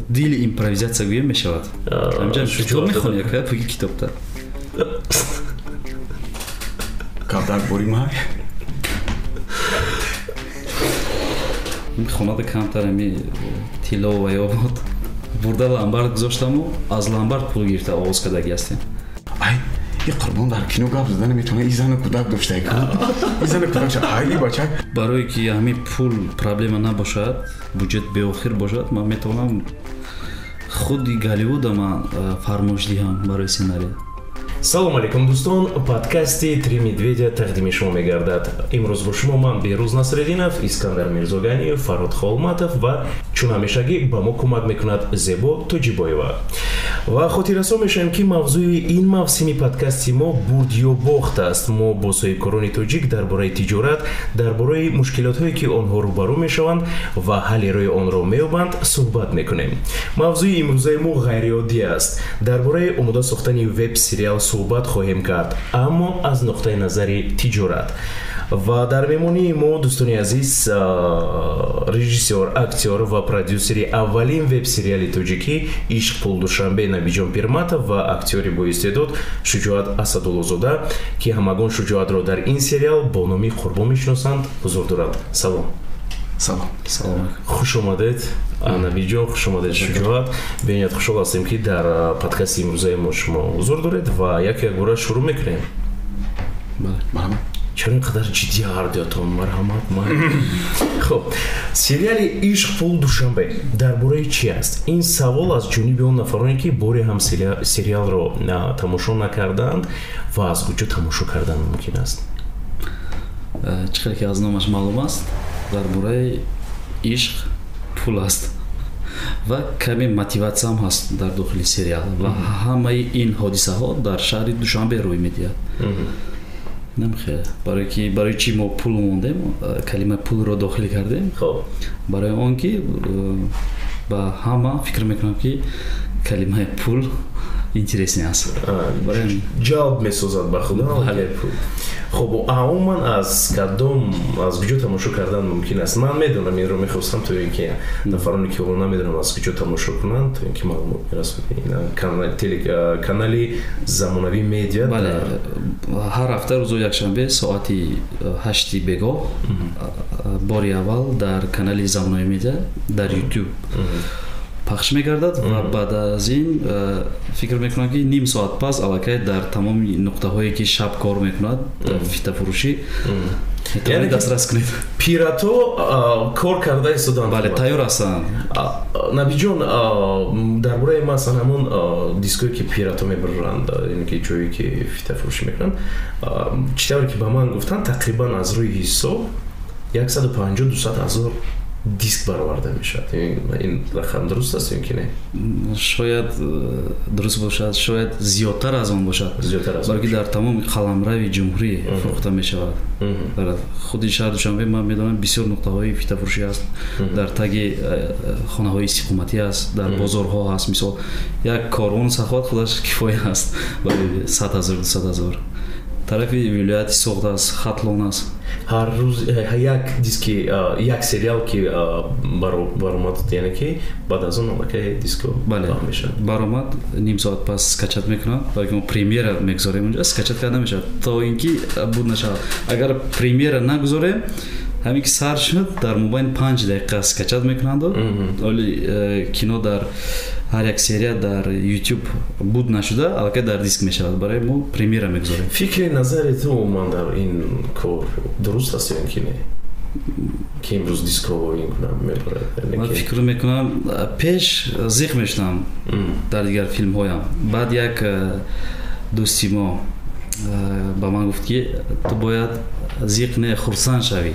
Дили импровизатсия гӯем мешавад. Ҳамҷа китоб мехонӣ, яка пуги китобта. Кабдар бори май. Хонада камтар ами тилло ва ё буд. Бурда ламбард гузоштаму аз ламбард пул гирифта оғоз кардаги ҳастем. Ай, и Қурбон дар кино гап зада наметавона, и зану кӯдак дошта. И зану кӯдак дошта. Ай, и бачак. Барое ки ҳамин пул проблема набошад, буҷет беохир бошад, ман метавонам худи Голливуда ман фармоиш диҳам барои сценария. Салом алейкум, дӯстон. Подкасти «Три медведя» тақдими шумо мегардад. Имрӯз бо шумо ман Беҳрӯз Насреддинов, Искандар Мирзоганиев, Фарҳод Холматов ва чун ҳамешагӣ ба мо кӯмак мекунад Зебо Тоҷибоева. Ва хотиррасон мешавем, ки мавзӯи ин мавсими подкасти мо бурд ё бохт аст. Мо бо соҳибкорони тоҷик дар бораи тиҷорат, дар бораи мушкилотҳое, ки онҳо рӯбарӯ мешаванд ва ҳалли рӯи онро меёбанд, суҳбат мекунем. Мавзӯи имрӯзаи мо ғайриоддӣ аст. Дар бораи омода сохтани веб-сериал суҳбат хоҳем кард, аммо аз нуқтаи назари тиҷорат. Ва дар меҳмонии мо, дӯстони азиз, режиссёр, актёр ва продюсери аввалин веб-сериали тоҷикӣ «Ишқ пул Душанбе» Набиҷон Пирматов ва актёри боистеъдод Шуҷоат Асадуллозода, ки ҳамагон Шуҷоатро дар ин сериал бо номи Қурбон мешиносанд, ҳузур дорад. Салом. Салом. Салом. Хуш омадед, Набиҷон, хуш омадед, Шуҷоат. Бениҳоят хушҳол ҳастем, ки дар подкасти имрӯзаи мо шумо ҳузур доред ва як якбора шурӯъ мекунем. Бале. Марҳамат. Чаро ин қадар ҷиддӣ ҳардуятон? Марҳамат, ман. Хуб, сериали «Ишқ пул Душанбе» дар бораи чӣ аст? Ин савол аз ҷониби он нафароне, ки боре ҳам сериалро тамошо накардаанд ва аз куҷо тамошо кардан мумкин аст? Чӣ хеле ки аз номаш маълум аст, дар бораи ишқ, пул аст ва каме мотиватсия ҳам ҳаст дар дохили сериал ва ҳамаи ин ҳодисаҳо дар шаҳри Душанбе рӯй медиҳад. Намхел. Барои ки барои чӣ мо пул мондем, калимаи пулро дохил кардем? Хуб. Барои он ки ба ҳама фикр мекунам, ки калимаи пул интересный аст. Ҷалб месозад ба худо. Бале. Пул. Хуб, умуман аз кадом, аз куҷо тамошо кардан мумкин аст? Ман медонам, инро мехостам, то ин ки нафароне, ки ҳоло намедонам аз куҷо тамошо кунанд, то ин ки маълумот мерасонед. Канали Замонавӣ Медиа. Бале, ҳар ҳафта рӯзои якшанбе соати 8 бегоҳ бори аввал дар канали Замонавӣ Медиа дар YouTube пахш мегардад ва баъд аз ин фикр мекунам, ки ним соат пас аллакай дар тамоми нуқтаҳое, ки шаб кор мекунад фитафурӯшӣ, метавонед дастрас кунед. Пирато кор карда истоданд. Бале, тайёр ҳастанд. Набиҷон, дар бораи масалан ҳамон диское, ки пирато мебаранд, яъне ки ҷое, ки фитафурӯшӣ мекунанд, чӣ тавре ки ба ман гуфтанд, тақрибан аз рӯи ҳисоб 150-200 ҳазор диск бароварда мешавад. Ин рақам дуруст аст ё ки не? Шояд дуруст бошад, шояд зиёдтар аз он бошад. Зиёдтар аз он. Балки дар тамоми қаламрави ҷумҳурӣ фурӯхта мешавад. Дар худи шаҳри Душанбе ман медонам, бисёр нуқтаҳои фитафурӯшӣ аст, дар таги хонаҳои истиқоматӣ аст, дар бозорҳо ҳаст. Мисол, як корвону саховат худаш кифоя аст барои 100 ҳазор, 200 ҳазор. Тарафи вилояти Суғд аст, Хатлон аст. Ҳар рӯз як диски, як сериал ки баромад, яъне ки баъд аз он аллакай диско Бале. мешавад. Баромад, ним соат пас скачать мекунад, балки мо премьера мегузорем, унҷа скачать карда намешавад, то ин ки буд нашавад. Агар премьера нагузорем, ҳамин ки сар шуд, дар мобайни 5 дақиқа скачать мекунанду оли кино дар ҳар як серия дар YouTube буд нашуда, аллакай дар диск мешавад. Барои мо премьера мегузорем. Фикри назари ту умуман дар ин кор дуруст аст ё ин ки не, ки имрӯз диско ин гуна мебарад? Ман фикр мекунам, пеш зиқ мешудам дар дигар филмҳоям. Баъд як дӯсти мо ба ман гуфт, ки ту бояд зиқ не, хурсанд шавӣ.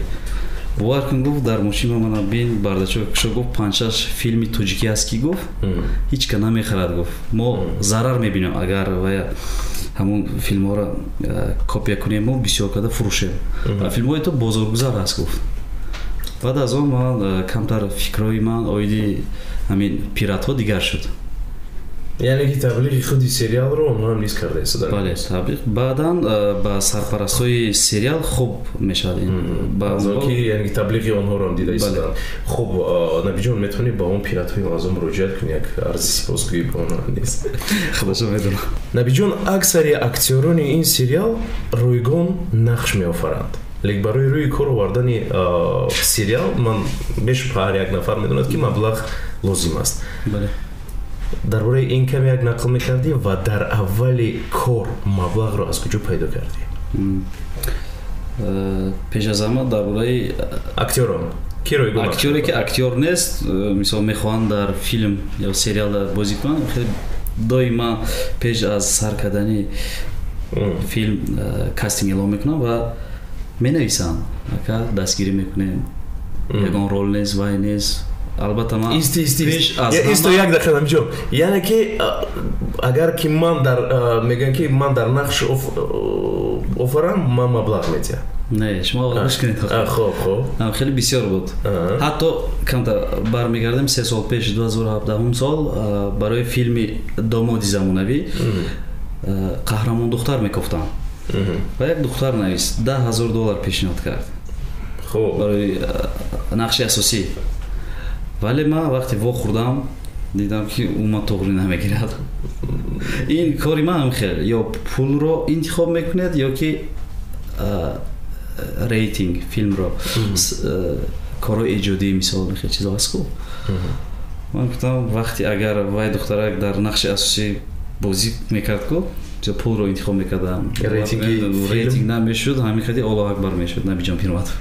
Бовар кун, гуфт, дар мошин мана бин, бардачо кушо, гуфт, панҷшаш филми тоҷикӣ аст, ки, гуфт, ҳеҷ ка намехарад, гуфт, мо зарар мебинем, агар вая ҳамун филмҳоро копия кунем, мо бисёр карда фурӯшем. Филмҳои ту бозоргузар аст, гуфт. Баъд аз он ман камтар фикрҳои ман оиди ҳамин пиратҳо дигар шуд. Яъне ки таблиғи худи сериалро онҳо ҳам низ карда истоданд. Бале, таблиғ. Баъдан ба сарпарастҳои сериал хуб мешавад ин. Ки яъне ки таблиғи онҳоро ҳам дида истоданд. Хуб, Набиҷон, метавонӣ ба он пиратҳои лазо муроҷиат кунӣ, як арзи сипосгӯӣ ба онҳо низ. Худашо медонам. Набиҷон, аксари актёрони ин сериал ройгон нақш меофаранд. Лекин барои рӯи кор овардани сериал ман бешубҳа ҳар як нафар медонад, ки маблағ лозим аст. Бале. Дар бораи ин каме як нақл мекардӣ ва дар аввали кор маблағро аз куҷо пайдо кардӣ? Пеш аз ҳама дар бораи актёрон. Ки ройгон? Актёре ки актёр нест, мисол мехоҳанд дар филм ё сериал бозӣ кунанд, хеле доима пеш аз сар кардани филм кастинг эълон мекунанд ва менависанд, ака дастгирӣ мекунем, ягон рол нест, вай нест. Албатта ман исто як дақиқа, Набиҷон. Яъне ки агар ки ман дар мегӯям ки ман дар нақш офарам, ман маблағ медиҳам. Не, шумо аввал гӯш кунед. Хоб, хоб. Хеле бисёр буд. Ҳатто камтар бармегардем 3 сол пеш, 2017 сол, барои филми Домоди замонавӣ қаҳрамон духтар мекофтам. Ва як духтар навист, $10,000 пешниҳод кард. Барои нақши асосӣ. Вале ман вақте вохӯрдам, дидам ки ӯ ман туғри намегирад. Ин кори ман ҳам хел, ё пулро интихоб мекунед, ё ки рейтинг филмро, корҳои эҷодӣ, мисол хел чизо ҳаст ку. Ман гуфтам, вақте агар вай духтарак дар нақши асосӣ бозӣ мекард ку, пулро интихоб мекардам, рейтинг намешуд, ҳамин қади Аллоҳ акбар мешуд Набиҷон Пирматов.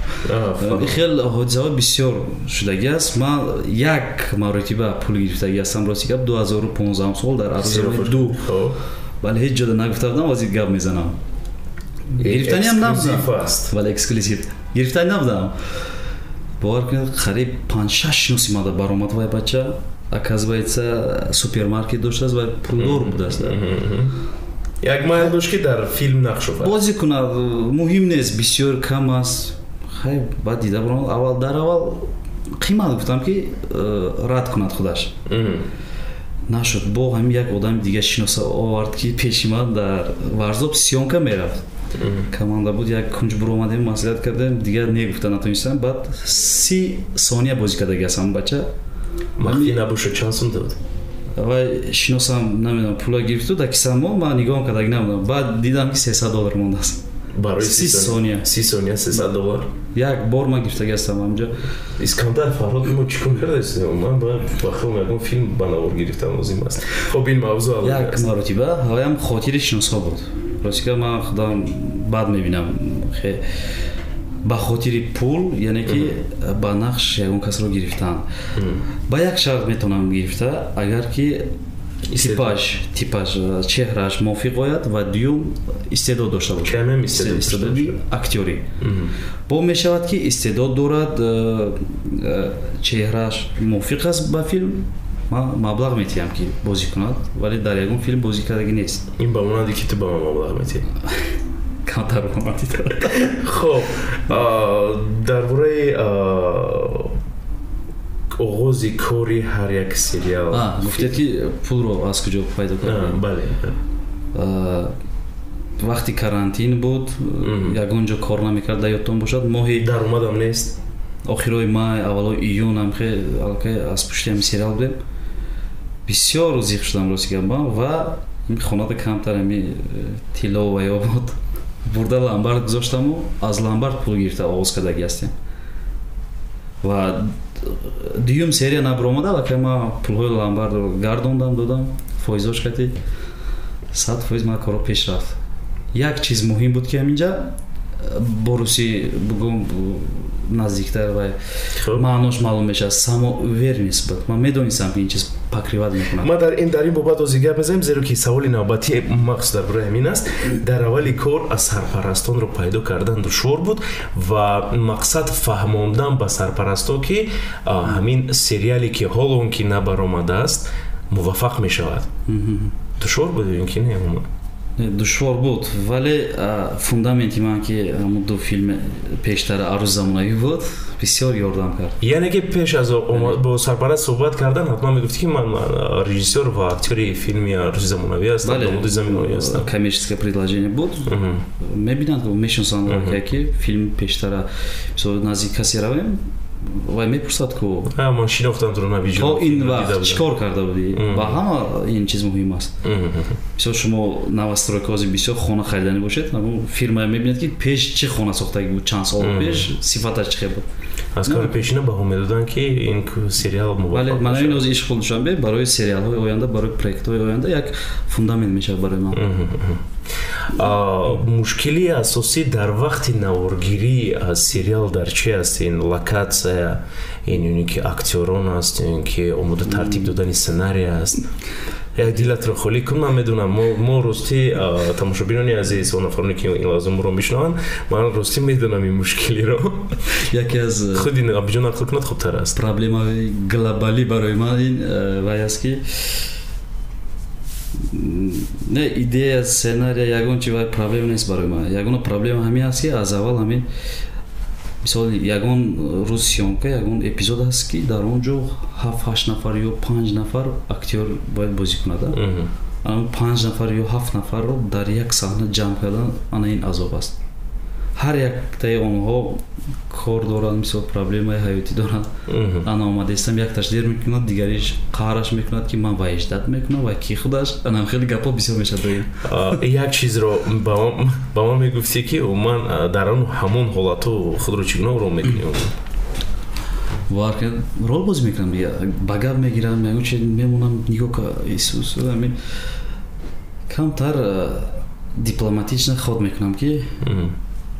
Хел ҳодисаҳо бисёр шудагӣ аст. Ман як маротиба пул гирифтагӣ ҳастам, рости гап, 2015 сол дар арзи ду. Вале ҳеҷ ҷода нагуфта будам, ҳозир гап мезанам. Гирифтаниам набудам. Вале эксклюзив. Гирифтани набудам. Бовар кунед, қариб 5-6 шиноси мада баромад вай бача. Оказывается, супермаркет доштааст ва пулдор будааст. Як майл дошт, ки дар филм нақш офарид. Бозӣ кунад, муҳим нест, бисёр кам аст. Хай, баъд дида баромад. Аввал дар аввал қимат гуфтам, ки рад кунад худаш. Нашуд, бо ҳамин як одами дига шиноса овард, ки пеши ман дар Варзоб съёмка мерафт. Команда буд, як кунҷ буромадем, маслиҳат кардем, дигар не гуфта натонистам. Баъд 30 сония бозӣ кардаги аст ҳамон бача. Махфӣ набошад, чанд сум дод? Вай шиносам, намедонам, пула гирифту дар кисам монд, ман нигоҳам кардаги набудам. Баъд дидам, ки $300 мондааст. Барои 30 сония. 30 сония $300. Як бор ман гирифтаги ҳастам ҳамҷо. Искандар, Фарҳод, мо чӣ кор кардаистем? Ман бояд ба хелм ягон филм ба навор гирифтан лозим аст. Хоб, ин мавзӯъ алоҳида як аст. Маротиба ҳаваям хотири шиносҳо буд. Рости гап, ман худам бад мебинам. Ба хотири пул, яъне ки ба нақш ягон касро гирифтан. Ба як шарт метавонам гирифта, агар ки типаж, чеҳраш мувофиқ ояд ва дуюм истеъдод дошта бошад. Камем истеъдод дошта Истеъдоди бошад. актёрӣ. Бо мешавад, ки истеъдод дорад, чеҳраш мувофиқ аст ба филм, ман маблағ метиҳам, ки бозӣ кунад, вале дар ягон филм бозӣ кардагӣ нест. Ин ба монанде ки ту ба ман маблағ метиҳӣ. Камтар ба ман дидам. Хоб, дар бораи оғози кори ҳар як сериал. Гуфтед, ки пулро аз куҷо пайдо кардем? Бале. Вақти карантин буд, ягон ҷо кор намекард, дар ёдтон бошад, моҳи Даромадам нест. охирои май, аввалои июн ҳам аллакай аз пушти ҳамин сериал будем. Бисёр зиқ шудам, рости гап, ман ва ин хонада камтар ҳами тилло ва ё буд. Бурда ломбард гузоштаму аз ломбард пул гирифта оғоз кардагӣ ҳастем. Ва дуюм серия набаромада, аллакай ман пулҳои ломбардро гардондам, додам, фоизош кати 100% ман коро пеш рафт. Як чиз муҳим буд, ки ҳаминҷа бо русӣ бугум наздиктар ва маънош маълум мешавад, самоуверенность буд. Ман медонистам, ки ин чиз покрывать мекунад. Ма дар ин бобат ози гап мезанем, зеро ки саволи навбатӣ махсус дар бораи ҳамин аст. Дар аввали кор аз сарпарастонро пайдо кардан душвор буд ва мақсад фаҳмондан ба сарпарасто, ки ҳамин сериале, ки ҳоло он ки набаромадааст, муваффақ мешавад. Душвор буд ё ин ки не умуман? Душвор буд, вале фундаменти ман, ки ҳамун ду филми пештара «Арӯси замонавӣ» буд, бисёр ёрдам кард. Яъне ки пеш аз бо сарпараст суҳбат кардан ҳатман мегуфтӣ, ки ман режиссёр ва актёри филми «Арӯси замонавӣ» ҳастам, «Домоди замонавӣ» ҳастам? Коммерческое предложение буд. Мебинанд, мешиносанд, ки филми пештара, мисол, назди касе равем, вай мепурсад ку: Ман шинохтам туро, Набиҷон. То ин вақт чӣ кор карда будӣ? Ба ҳама ин чиз муҳим аст. Мисол, шумо новостройка, ҳозир бисёр хона хариданӣ бошед, фирма мебинад, ки пеш чӣ хона сохтагӣ буд, чанд сол пеш, сифаташ чӣ хел буд. Аз кори пешина баҳо медоданд, ки ин сериал муваффақ. Мана ин ҳозир «Ишқи Душанбе» барои сериалҳои оянда, барои проектҳои оянда як фундамент мешавад барои ман. Мушкилии асосӣ дар вақти наворгирӣ аз сериал дар чи аст? Ин локатсия, ин ё ки актёрон аст, ё ки омода тартиб додани сценария аст? Як дилатро холӣ кун. Ман медонам, мо ростӣ, тамошобинони азиз, он нафароне ки ин лаҳза моро мешунаванд, ман ростӣ медонам ин мушкилиро. Яке аз Худи Абиҷон нақл кунад, хубтар аст. Проблемаи глобалӣ барои ман ин вай аст, ки не идея, сценария, ягон чи вай проблема нест барои ман. Ягона проблема ҳамин аст, ки аз аввал ҳамин, мисол, ягон рӯз съёмка, ягон эпизод ҳаст, ки дар он ҷо ҳафт, ҳашт нафар ё панҷ нафар актёр бояд бозӣ кунад. Панҷ нафар ё ҳафт нафарро дар як саҳна ҷамъ кардан, ана ин азоб аст. Ҳар яктаи онҳо кор доранд, мисол, проблемаи ҳаётӣ доранд. Ана омадаистам, якташ дер мекунад, дигариш қаҳраш мекунад, ки ман вай ждать мекунам, ва ки худаш анам. Хеле гапҳо бисёр мешавад доим. Як чизро ба ман мегуфтӣ, ки умуман дар он ҳамон ҳолатҳо худро чӣ гуна ором мекунӣ? Бовар кунед, рол бозӣ мекунам, ба гап мегирам, ягон чи мемонам, нигоҳ ка Исус, камтар дипломатично ход мекунам, ки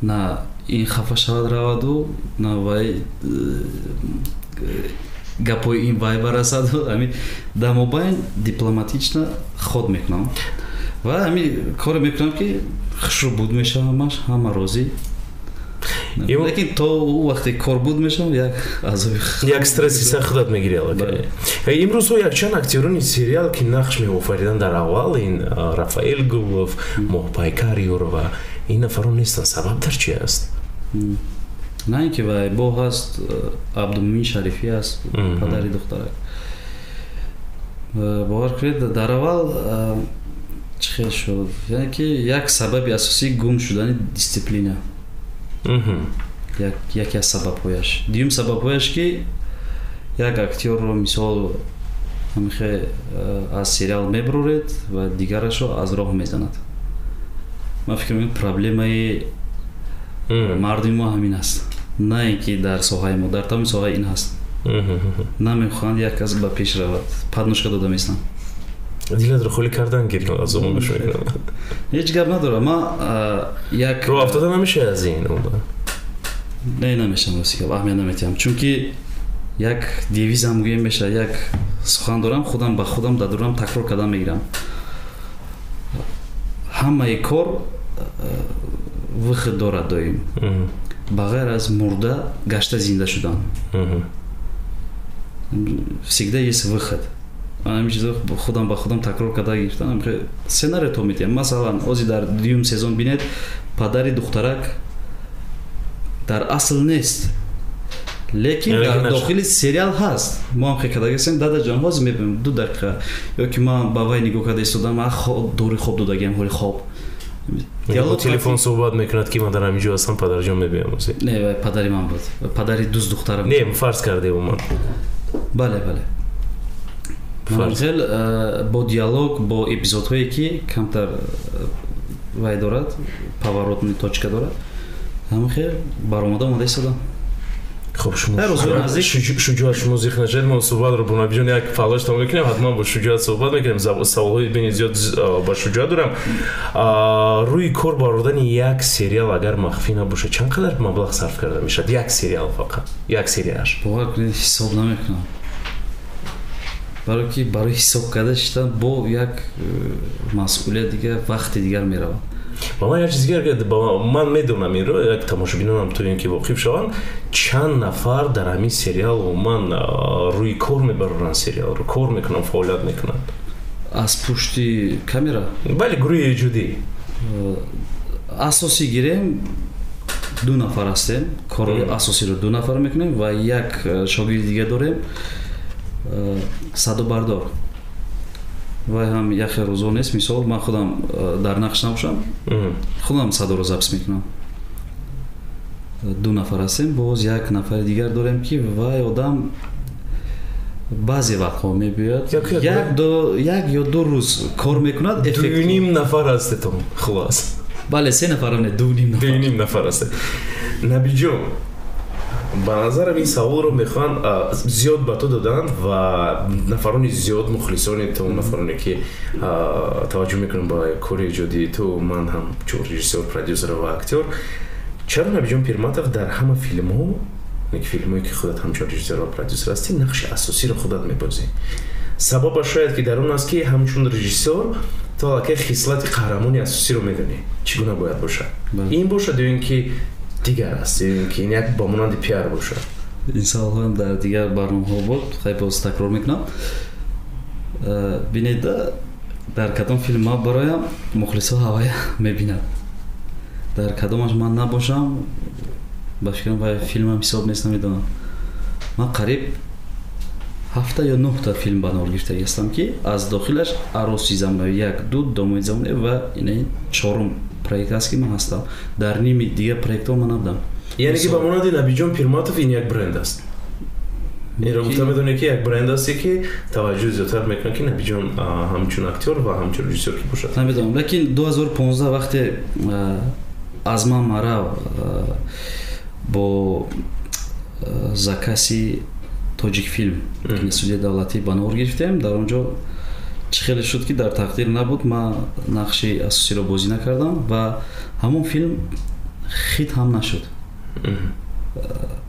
на ин хафа шавад раваду, на вай гапҳои ин вай барасаду. Ҳамин дар мобайн дипломатично ход мекунам ва ҳамин коре мекунам, ки хушрӯ буд мешавам, ҳамаш, ҳама розӣ. Лекин то ӯ вақте кор буд мешавам, як азоби. Як стресси сахт худат мегирӣ аллакай. Имрӯзҳо якчанд актёрони сериал, ки нақш меофариданд дар аввал, ин Рафаэл Гулов, Моҳпайкар Юрова, ин нафарон нестанд. Сабаб дар чи аст? На ин ки вай бо ҳаст, Абдумумин Шарифӣ аст, падари духтарак. Бовар кунед, дар аввал чӣ хел шуд, яъне ки як сабаби асосӣ гум шудани дисциплина, яке аз сабабҳояш. Дуюм сабабҳояш, ки як актёрро, мисол, ҳамихе аз сериал мебуроред ва дигарашро аз роҳ мезанад. Ман фикр мекунам, проблемаи мардуми мо ҳамин аст, на ин ки дар соҳаи мо, дар тамоми соҳа ин ҳаст. Намехоҳанд як кас ба пеш равад, подножка дода местанд. Дилатро холӣ кардан гирифтам, аз он гӯш мекунам. Ҳеҷ гап надорам, ман як Роҳ афтода намешавӣ аз ин? Не, намешавам, рости гап, аҳамият наметиҳам, чунки як девизам гӯем мешавад, як сухан дорам, худам ба худам дар дурам такрор кардан мегирам: ҳамаи кор выход дорад доим, ба ғайр аз мурда гашта зинда шудан. Всегда есть выход. Ҳамин чизо худам ба худам такрор карда гирифтам. Сценарий то метиҳам, масалан, ҳозир дар дуюм сезон бинед, падари духтарак дар асл нест, лекин дар дохили сериал ҳаст. Мо ҳам хел карда гирифтем: «Дадаҷон, ҳозир мебинем, 2 дақиқа», ё ки ман ба вай нигоҳ карда истодам, дори хоб додагиам, ҳоли хоб. Бо телефон суҳбат мекунад, ки ман дар ҳамин ҷо ҳастам, падарҷон, мебиям. Не, вай падари ман буд, падари дӯст духтарам. Не, фарз кардем уман. Бале, хел бо диалог, бо эпизодҳое, ки камтар вай дорад, поворотный точка дорад, ҳамин хел баромада омада истодам. Хуб, шумо Шуҷоат, шумо зиқ нашавед, мо суҳбатро бо Набиҷон як паҳлаш тамом мекунем, ҳатман бо Шуҷоат суҳбат мекунем. Саволҳои бени зиёд ба Шуҷоат дорам. Рӯи кор баровардани як сериал, агар махфӣ набошад, чанд қадар маблағ сарф карда мешавад? Як сериал, фақат як серияш. Бовар кунед, ҳисоб намекунам, барое ки барои ҳисоб карда шидан бо як масъулият дигар, вақти дигар меравад. Ба ман як чиз дигар, ман медонам инро, як тамошобинонам то ин ки воқиф шаванд, чанд нафар дар ҳамин сериал умуман рӯи кор мебароранд, сериалро кор мекунанд, фаъолият мекунанд? Аз пушти камера? Бале, гурӯҳи эҷодӣ. Асосӣ гирем, 2 нафар ҳастем, корҳои асосиро 2 нафар мекунем ва як шогирди дига дорем, садобардор. Вай ҳам яхе рӯзо нест, мисол ман худам дар нақш набошам, худам садоро запис мекунам. 2 нафар ҳастем, боз як нафари дигар дорем, ки вай одам баъзе вақтҳо мебиёяд, як ё 2 рӯз кор мекунад. 2.5 нафар ҳастетон, хулос. Бале, 3 нафарам не, 2.5 нафар. 2.5 нафар ҳастед. Набиҷон, ба назарам ин саволро мехоҳанд зиёд ба ту доданд ва нафарони зиёд, мухлисони ту, нафароне ки таваҷҷӯҳ мекунанд ба кори эҷодии ту, ман ҳам чун режиссёр, продюсер ва актёр, чаро Набиҷон Пирматов дар ҳама филмҳо, филмҳое ки худат ҳамчун режиссёр ва продюсер ҳастӣ, нақши асосиро худат мебозӣ? Сабабаш шояд ки дар он аст, ки ҳамчун режиссёр ту аллакай хислати қаҳрамони асосиро медонӣ, чӣ гуна бояд бошад. Ин бошад ё ин ки дигар аст, ё ин ки ин як ба монанди пиар бошад? Ин саволҳоям дар дигар барномаҳо буд, хай боз такрор мекунам. Бинед, дар кадом филм ман бароям мухлисҳо ҳавая мебинад, дар кадомаш ман набошам, ба фикрам вай филмам ҳисоб нест, намедонам. Ман қариб 7 ё 9 та филм ба навор гирифтагӣ ҳастам, ки аз дохилаш Ароси замонавӣ 1, 2, Домои замонавӣ ва ин 4-ум проект аст, ки ман ҳастам. Дар ними дигар проектҳо ман набудам. Яъне ки ба монанди Набиҷон Пирматов ин як бренд аст. Инро гуфта медонӣ, ки як бренд аст, ки таваҷҷӯҳ зиёдтар мекунад, ки Набиҷон ҳамчун актёр ва ҳамчун режиссёр ки бошад. Намедонам, лекин 2015 вақте аз ман марав бо закази Тоҷикфилм киностудияи давлатӣ ба навор гирифтем, дар он ҷо чӣ хеле шуд, ки дар тақдир набуд, ман нақши асосиро бозӣ накардам ва ҳамон филм хит ҳам нашуд.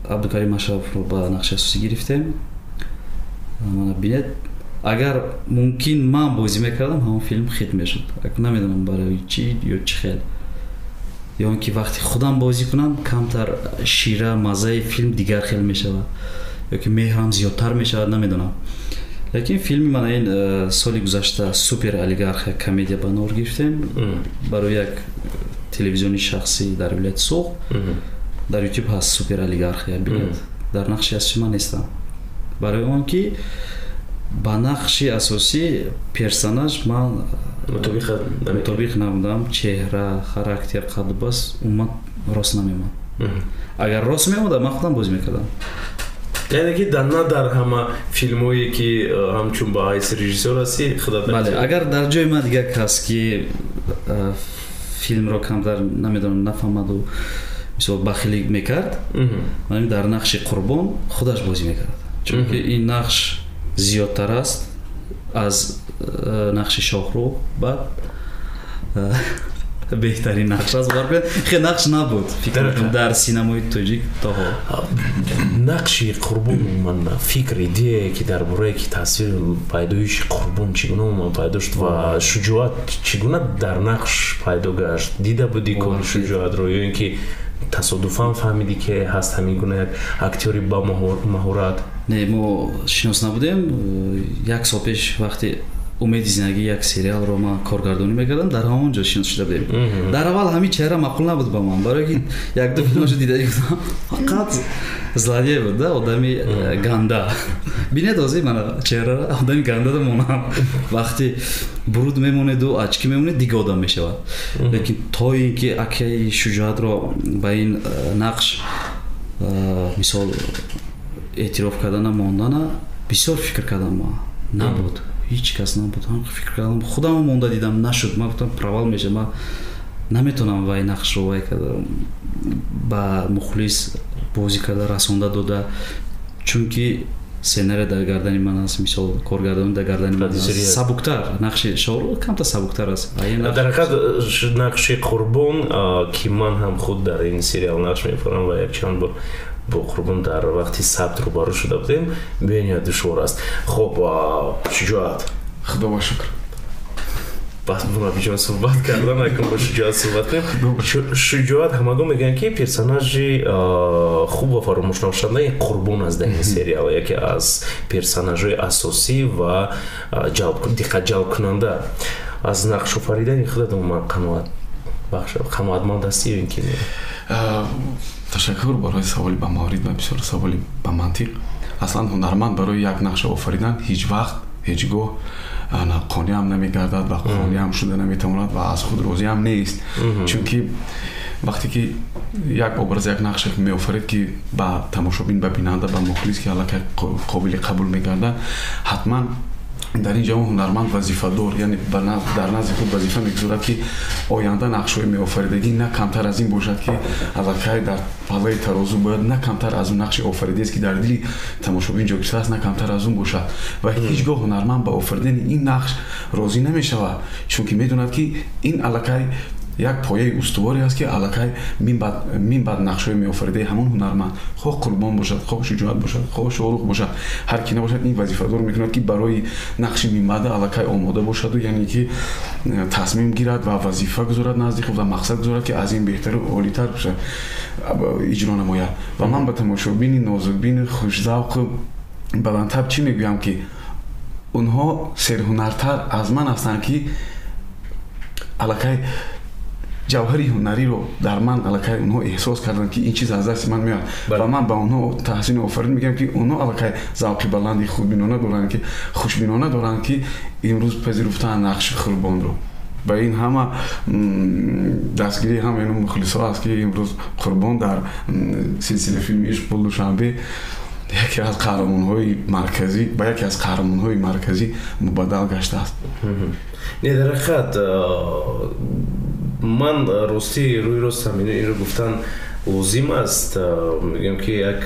Абдукарим Машраповро ба нақши асосӣ гирифтем. Мана бинед, агар мумкин ман бозӣ мекардам, ҳамон филм хит мешуд. Намедонам барои чӣ ё чӣ хел. Ё он ки вақти худам бозӣ кунам, камтар шира, маззаи филм дигар хел мешавад, ё ки меҳрам зиёдтар мешавад, намедонам. Лекин филми мана ин соли гузашта Супер олигарх комедия ба навор гирифтем барои як телевизиони шахсӣ дар вилояти Суғд. Дар YouTube ҳаст Супер олигарх, бинед. Дар нақши асосӣ ман нестам, барои он ки ба нақши асосӣ персонаж ман мутобиқ набудам. Чеҳра, характер, қадду бас умуман рост намемонд. Агар рост мемонда, ман худам бозӣ мекардам. Яъне ки на дар ҳама филмҳое ки ҳамчун ба ҳайси режиссёр ҳастӣ, худат. Бале, агар дар ҷои ман дигар кас, ки филмро камтар намедонам, нафаҳмаду мисол бахилӣ мекард, ман дар нақши Қурбон худаш бозӣ мекард, чунки ин нақш зиёдтар аст аз нақши Шоҳрух, баъд беҳтарин нақш аст. Хе нақш набуд, фикр мекунам, дар синамои тоҷик то ҳол. Нақши Қурбон, ман фикр, идея ки дар бораи ки тасвир пайдоиши Қурбон чӣ гуна умуман пайдо шуд ва Шуҷоат чӣ гуна дар нақш пайдо гашт? Дида будӣ кори Шуҷоатро ё ин ки тасодуфан фаҳмидӣ, ки ҳаст ҳамин гуна як актёри ба маҳорат? Не, мо шинос набудем. Як сол пеш вақте Умеди зиндагӣ як сериалро ман коргардонӣ мекардам, дар ҳамон ҷо шинос шуда будем. Дар аввал ҳамин чеҳра маъқул набуд ба ман, барое ки як-ду филмашо дида будам, фақат злодей буд, да, одами ганда. Бинед, ҳозир мана чеҳрара одами гандада монам. Вақте буруд мемонеду очки мемонед, дига одам мешавад. Лекин то ин ки акаи Шуҷоатро ба ин нақш мисол эътироф кардана мондана бисёр фикр кардам, ман набуд, ҳеҷ кас набуд. Ҳам фикр кардам, худам монда дидам, нашуд. Ман гуфтам, провал мешавам, ман наметавонам вай нақшро вай карда ба мухлис бозӣ карда расонда дода, чунки сценария дар гардани ман аст, мисол коргардонӣ дар гардани ман аст. Сабуктар нақши Шоҳрух камтар сабуктар аст. Дар ҳақиқат нақши Қурбон, ки ман ҳам худ дар ин сериал нақш мефурам ва якчанд бор бо Қурбон дар вақти сабт рӯбарӯ шуда будем, бениҳоят душвор аст. Хоб, Шуҷоат. Худо ба шукр. Бо Набиҷон суҳбат кардан, акун бо Шуҷоат суҳбат кунем. Шуҷоат, ҳамагон мегӯянд, ки персонажи хуб ва фаромӯшнашавандаи Қурбон аст дар ин сериал, яке аз персонажҳои асосӣ ва диққат ҷалбкунанда. Аз нақшофаридани худат умуман қаноатманд ҳастӣ ё ин ки не? Ташаккур барои саволи ба маврид ва бисёр саволи ба мантиқ. Аслан ҳунарманд барои як нақша офаридан ҳеҷ вақт, ҳеҷ гоҳ қонеъам намегардад ва қонеъам шуда наметавонад ва аз худ розиам нест. Чунки вақте ки як образ, як нақше меофарид, ки ба тамошобин, ба бинанда, ба мухлис, ки аллакай қобили қабул мегардад, ҳатман дар ин ҷавон ҳунарманд вазифадор, яъне дар назди худ вазифа мегузорад, ки оянда нақшҳои меофаридагӣ на камтар аз ин бошад, ки аллакай дар паллаи тарозу бояд на камтар аз он нақши офаридааст, ки дар дили тамошобин ҷой гирифтааст, на камтар аз он бошад. Ва ҳеҷ гоҳ ҳунарманд ба офаридани ин нақш розӣ намешавад, чунки медонад, ки ин аллакай як пояи устуворе аст, ки аллакай мин баъд нақшҳои меофаридаи ҳамон ҳунарманд, хоҳ Қурбон бошад, хоҳ Шуҷоат бошад, хоҳ Шоҳрух бошад, ҳар ки набошад, ин вазифадор мекунад, ки барои нақши минбаъда аллакай омода бошаду, яъне ки тасмим гирад ва вазифа гузорад назди худ ва мақсад гузорад, ки аз ин беҳтару олитар бошад, иҷро намояд. Ва ман ба тамошобини нозукбини хушзавқу баландтаб чӣ мегӯям, ки онҳо серҳунартар аз ман ҳастанд, ки аллакай ҷавҳари ҳунариро дар ман аллакай онҳо эҳсос карданд, ки ин чиз аз дасти ман меояд. Ва ман ба онҳо таҳсину офарин мегӯям, ки онҳо аллакай завқи баланди худбинона доранд, ки хушбинона доранд, ки имрӯз пазируфтаанд нақши Қурбонро. Ба ин ҳама дастгирии ҳама ину мухлисо аст, ки имрӯз Қурбон дар силсила филми «Ишқ, пул, Душанбе» яке аз қаҳрамонҳои марказӣ, ба яке аз қаҳрамонҳои марказӣ мубаддал гаштааст. Не, дар ҳақиқат ман ростӣ, рӯи ростам инро гуфтан лозим аст, мегӯям, ки як,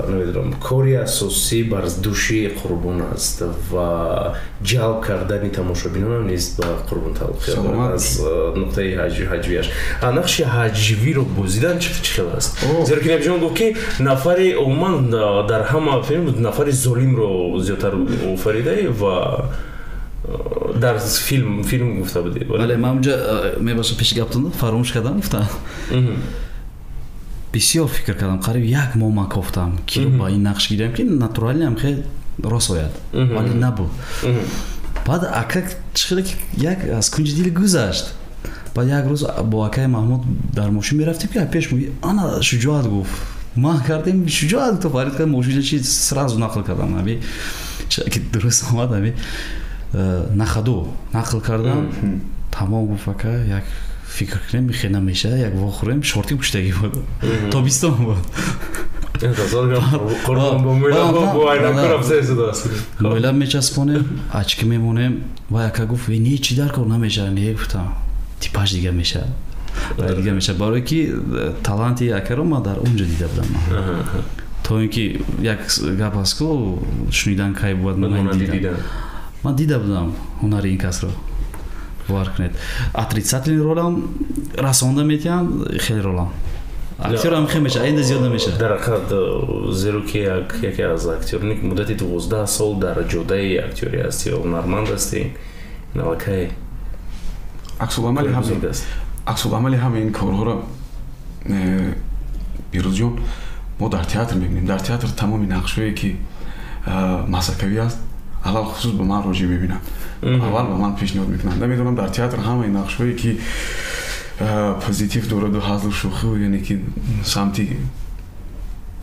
намедонам, кори асосӣ бар души Қурбон аст ва ҷалб кардани тамошобинонам низ ба Қурбон тааллуқ дорад. Аз нуқтаи ҳаҷвияш, нақши ҳаҷвиро бозидан чӣ хел аст? Зеро ки Набиҷон гуфт, ки нафари умуман дар ҳама филм нафари золимро зиёдтар офаридаи ва дар филм гуфта будед. Бале, ман унҷа, мебахшед, пеши гаптон фаромӯш кардам гуфтам. Бисёр фикр кардам, қариб як моҳ ман кофтам, ки ба ин нақш гирем, ки натурально ам хеле рост ояд, вале набуд. Баъд ака чӣ хеле ки як аз кунҷи дил гузашт. Баъд як рӯз бо акаи Маҳмуд дар мошин мерафтем, ки пеш ана Шуҷоат гуфт, ман кардем, Шуҷоат то фарид кард мошина чи, сразу нақл кардам, ами ки дуруст омад, ами нахаду нақл кардам, тамом. Гуфт: «Ака, як фикр кунем, хе намеша, як вохӯрем». Шорти пуштагӣ буд, тобистон буд. Мойлаб мечаспонем, очки мемонем. Ва ака гуфт: «Не, чӣ дар кор, намеша». Не, гуфтам, типаж дига меша, дига меша, барое ки таланти акаро ман дар он ҷо дида будам. То ин ки як гап аст ку, шунидан кай бувад, ман дида будам ҳунари ин касро. Бовар кунед, отрицательный ролам расонда метиҳанд, хеле ролам актёрам хел меша, инда зиёд намеша. Дар ҳақиқат, зеро ки яке аз актёроне ки муддати 12 сол дар ҷодаи актёрӣ ҳастӣ ва ҳунарманд ҳастӣ, ин аллакай Аксуламали ҳамаи ин корҳоро, Бирӯзҷон, мо дар театр мебинем. Дар театр тамоми нақшҳое, ки масакавӣ аст, алалхусус ба ман роҷеъ мебинанд, аввал ба ман пешниҳод мекунанд. Намедонам, дар театр ҳамаи нақшҳое, ки позитив дораду ҳазлу шӯхию, яъне ки самти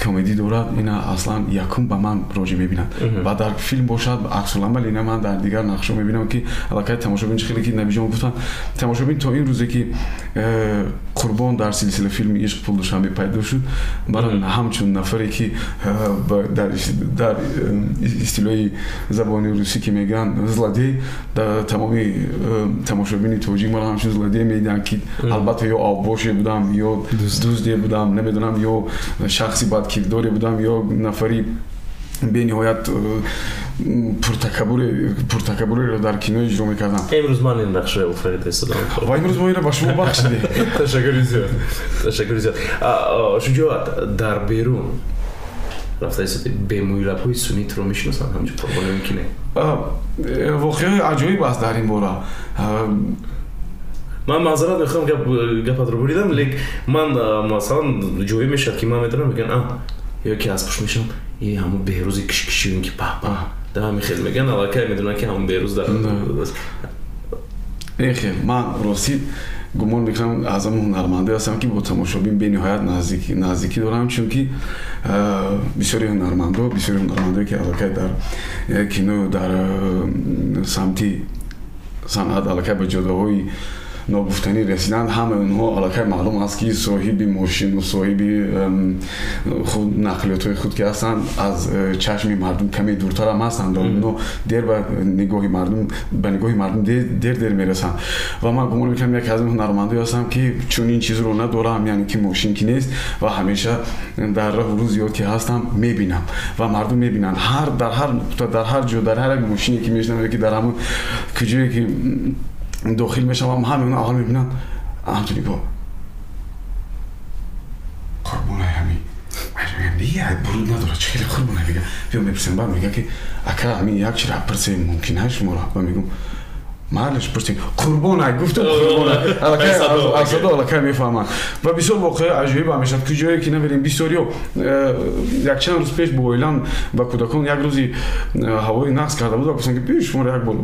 комедӣ дорад, ина аслан якум ба ман роҷеъ мебинанд. Ва дар филм бошад, аксуламал ина ман дар дигар нақшҳо мебинам, ки аллакай тамошобин, хеле ки Набиҷон гуфтанд, тамошобин то ин рӯзе, ки Қурбон дар силсила филми «Ишқ, пул, Душанбе» пайдо шуд, мара ҳамчун нафаре, ки дар истилоҳи забони русӣ ки мегӯянд, злодей, дар тамоми тамошобини тоҷик мара ҳамчун злодей медиҳанд, ки албатта ё авбоше будам, ё дузде будам, намедонам, ё шахси бадкирдоре будам, ё нафари бениҳоят пуртакаббуреро дар кино иҷро мекардам. Имрӯз ман ин нақшро офарида истодам. Ва имрӯз мо инро ба шумо бахшидем. Ташаккури зиёд, ташаккури зиёд. Шуҷоат, дар берун рафта истоди, бемӯйлабҳои сунӣ туро мешиносанд ҳамчун Қурбон ё ки не? Воқеаи аҷоиб аст дар ин бора. Ман маъзарат мехоҳам, гапатро буридам, лек ман, масалан, ҷое мешавад, ки ман медонам, мегӯянд, ё ки аз пушт мешавам, и ҳамун Беҳрӯзи кишкиши, ки па да ҳамин хел мегӯянд, аллакай медонанд, ки ҳамун Беҳрӯз дар Эхе, ман ростӣ гумон мекунам, аз ҳамон ҳунармандое ҳастам, ки бо тамошобин бениҳоят наздикӣ дорам, чунки бисёри ҳунармандое, ки аллакай дар кино, дар самти санъат аллакай ба ҷодаҳои ногуфтанӣ расиданд, ҳамаи онҳо аллакай маълум аст, ки соҳиби мошину соҳиби худ нақлиётҳои худ ки ҳастанд, аз чашми мардум каме дуртарам ҳастанд ва онҳо дер ба нигоҳи мардум дер дер мерасанд. Ва ман гумон мекунам, яке аз ҳунармандое ҳастам, ки чунин чизро надорам, яъне ки мошин ки нест ва ҳамеша дар роҳу рӯз зиёд ки ҳастам, мебинам ва мардум мебинанд. Ҳар дар ҳар нуқта, дар ҳар ҷо, дар ҳар як мошине ки мешинам, ки дар ҳамон куҷое ки дохил мешавам, ҳамаи онҳо аввал мебинанд, ҳамчун нигоҳ, Қурбонай, ҳами як буруд надорад, чӣ хеле Қурбонай, мега. Биё, мепурсем. Баъд мега, ки ака, ҳамин як чира пурсем, мумкин ҳаст шуморо? Ва мегӯм: майлаш, пурсем. Қурбонай гуфтам, Қурбонай, аз садо аллакай мефаҳманд. Ва бисёр воқеаи аҷоиб мешавад, куҷое ки намерем, бисёриё. Якчанд рӯз пеш бо оилам ба кӯдакон як рӯзи ҳавои нақс карда буд ва гуфтам, ки биё, шуморо як бор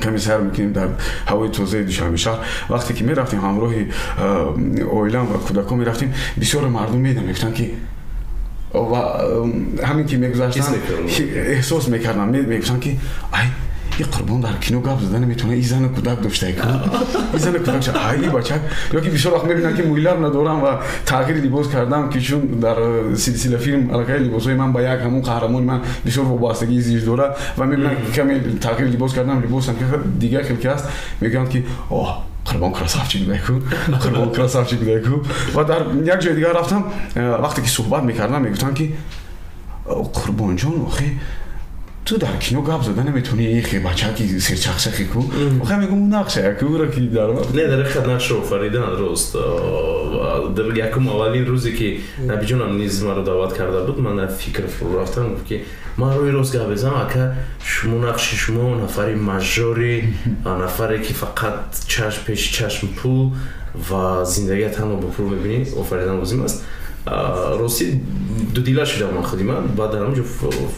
каме сайр мекунем дар ҳавои тозаи Душанбе шаҳр. Вақте ки мерафтем, ҳамроҳи оилам ва кӯдакон мерафтем, бисёре мардум медам, мегуфтанд, ки ва ҳамин ки мегузаштанд, эҳсос мекардам, мегуфтанд, ки ай, и Қурбон дар кино гап зада наметавонад, и зану кӯдак дошта, и зану кӯдак, ай, и бачак. Ё ки бисёр вақт мебинанд, ки мӯйлаб надорам ва тағйири либос кардам, ки чун дар силсила филм аллакай либосҳои ман ба як ҳамун қаҳрамони ман бисёр вобастагии зич дорад ва мебинанд, ки каме тағйири либос кардам, либосам дигар хел ки аст, мегӯянд, ки оҳ, Қурбон красавчик будаку, Қурбон красавчик будаку. Ва дар як ҷои дигар рафтам, вақте ки суҳбат мекардам, мегуфтанд, ки Қурбонҷон, охи ту дар кино гап зада наметавонӣ, ихе бачаки серчақчақи ку. Охе, мегум, нақша ку ки дар Не, дар ҳақиқат нақшро офаридан рост. Дар якум, аввалин рӯзе, ки Набиҷонам низ маро даъват карда буд, ман дар фикр фурӯ рафтам, гуфт, ки ман рӯи рост гап безанам, ака, шумо нақши шумо нафари мажори, нафаре, ки фақат чашм пеши чашм пул ва зиндагия танҳо бо пул мебинӣ, офаридан лозим аст. Ростӣ дудила шудам ман худи ман. Баъд дар ҳамонҷо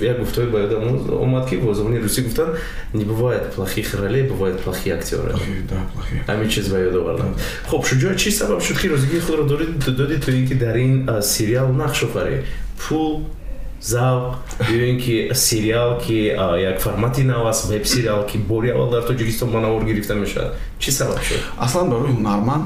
як гуфтое ба ёдам омад, ки бо забони русӣ гуфтанд: «Не бывает плохих ролей, бывает плохие актёры». Ҳамин чиз ба ёд овардам. Хуб, Шуҷоъ, чӣ сабаб шуд, ки розигии худро додӣ то ин ки дар ин сериал нақш офарӣ? Пул, завқ ё ин ки сериал, ки як формати нав аст, веб сериал, ки бори аввал дар Тоҷикистон ба навор гирифта мешавад? Чӣ сабаб шуд? Аслан барои ҳунарманд